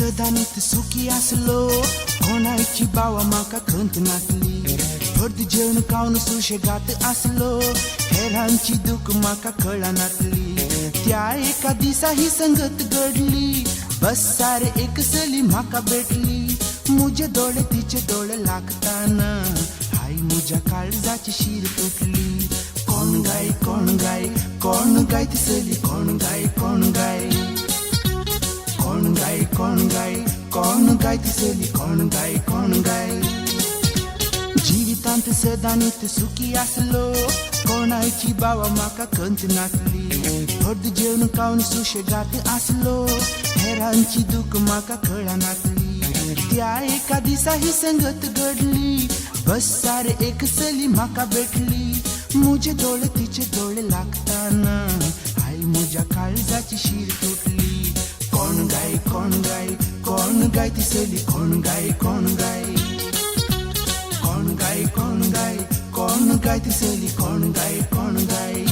सदांच सुखी आसलो, कोणायची बावा म्हाका खंत नासली. फर्द जेवण खावन सुशेगात आसलो, हेरांची दूख म्हाका कळनासली. त्या एका दिसा ही संगत घडली, बसार एक चली म्हाका भेटली. मुजे दोळे तिचे दोळे लागताना हाय मुज्या काळजाची शीर तुटली. कोण गाय कोण गाय कोण गाय ती चली, कोण गाय कोण गाय कोण गाय कोण गाय कोण गाय ती चली, कोण गाय कोण गाय. जिवितांत सदांच सुखी आसलो, कोणायची बावा म्हाका खंत नासली. फर्द जेवण खावन सुशेगात आसलो, हेरांची दूख म्हाका कळनासली. त्या एका दिसा ही संगत घडली, बसार एक चली म्हाका भेटली. मुजे दोळे तिचे दोळे लागताना हाय मुज्या काळजाची शीर तुटली. कोण गाय कोण गाय कोण गाय ती चली, कोण गाय कोण गाय कोण गाय कोण गाय कोण गाय ती चली, कोण गाय कोण गाय.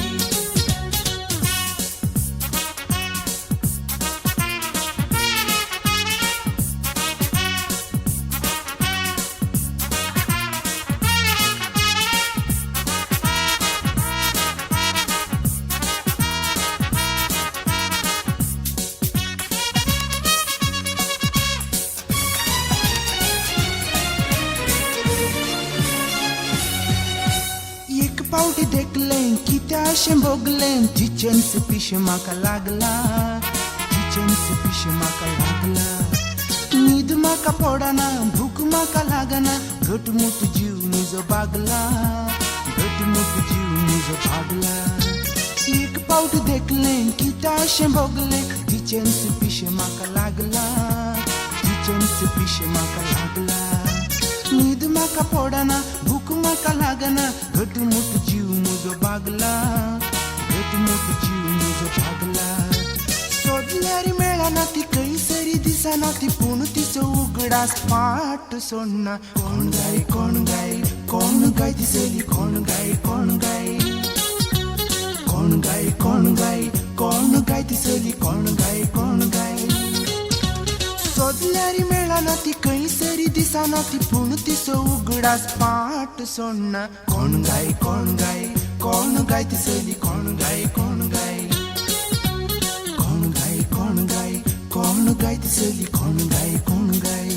एक पावटी देखलें कित्याशें भोगलें, तिचेंच पिशें म्हाका लागला, तिचेंच पिशें म्हाका लागला. न्हीद म्हाका पडना, भूक म्हाका लागना, घटमूट जीव म्हजो बागला, घटमूट जीव म्हजो बागला. एक पावट देखलें कित्याशें भोगलें, तिचेंच पिशें म्हाका लागला, तिचेंच पिशें म्हाका लागला. न्हीद म्हाका पडना, भूक म्हाका लागना, घटमूट जीव म्हजो बागला, घटमूट जीव म्हजो बागला. सोदल्यार मेळना ती खंयसरी दिसना ती, पूण तिचो उगडास फाट सोडना. कोण गाय कोण गाय कोण गाय ती चली, कोण गाय कोण गाय कोण गाय कोण गाय कोण गाय ती चली, कोण गाय कोण गाय. सोदल्यार मेळना ती खंयसरी दिसना ती, पूण तिचो उगडास फाट सोडना. कोण गाय कोण गाय कोण गाय ती चली, कोण गाय कोण गाय कोण गाय कोण गाय कोण गाय ती चली, कोण गाय कोण गाय.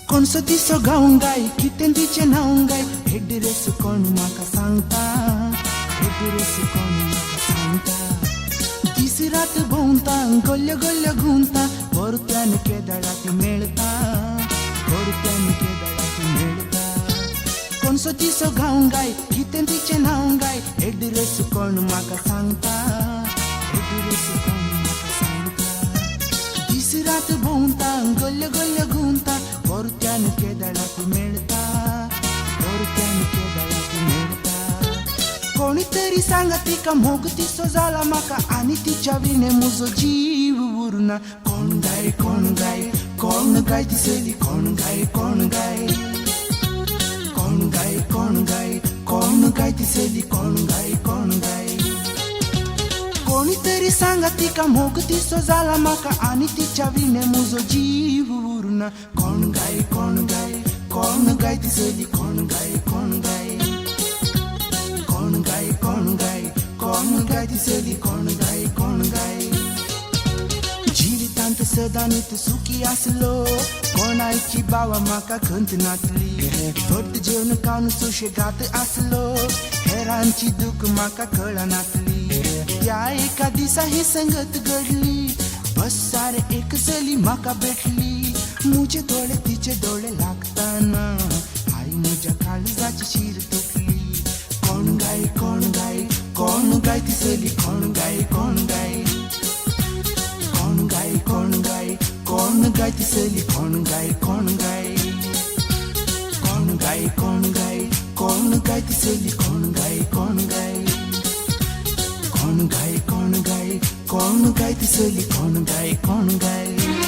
कोणसो तिचो गावंक गाय, कितें तिचें नांव गाय, एड्रेस कोण म्हाका सांगता, एड्रेस कोण म्हाका सांगता. दीस रात भोंवता, गल्यो गल्यो घुंवता, परत्यान केदळा ती मेळटा, परत्यान केदळा ती मेळटा. कोणसो तिचो गावंक गाय, कितें तिचें नांव गाय, एड्रेस कोण म्हाका सांगता, एड्रेस कोण म्हाका सांगता. दीस रात भोंवता, गल्यो गल्यो घुंवता, परत्यान केदळा ती मेळटा, परत्यान केदळा ती मेळटा. कोणी तरी सांगा तिका मोग तिचो जाला म्हाका, आनी तिच्या विणे म्हजो जीव उरना. कोण गाय कोण गाय कोण गाय ती चली, कोण गाय कोण गाय कोण गाय कोण गाय कोण गाय ती चली, कोण गाय कोण गाय. कोणी तरी सांगा तिका मोग तिचो जाला म्हाका, आनी तिच्या विणे म्हजो जीव उरना. कोण गाय कोण गाय कोण गाय ती चली, कोण गाय कोण गाय कोण गाय कोण गाय कोण गाय ती चली, कोण गाय कोण गाय. जिवितांत सदांच सुखी आसलो, कोणायची बावा म्हाका खंत नासली. फर्द जेवण खावन सुशेगात आसलो, हेरांची दूख म्हाका कळनासली. त्या एका दिसा ही संगत घडली, बसार एक चली म्हाका भेटली. मुजे दोळे तिचे दोळे लागताना हाय मुज्या काळजाची शीर तुटली. कोण गाय कोण गाय कोण गाय ती चली, कोण गाय कोण गाय कोण गाय कोण गाय कोण गाय ती चली, कोण गाय कोण गाय. चली कोण गाय कोण गाय कोण गाय कोण गाय कोण गाय ती चली कोण गाय कोण गाय.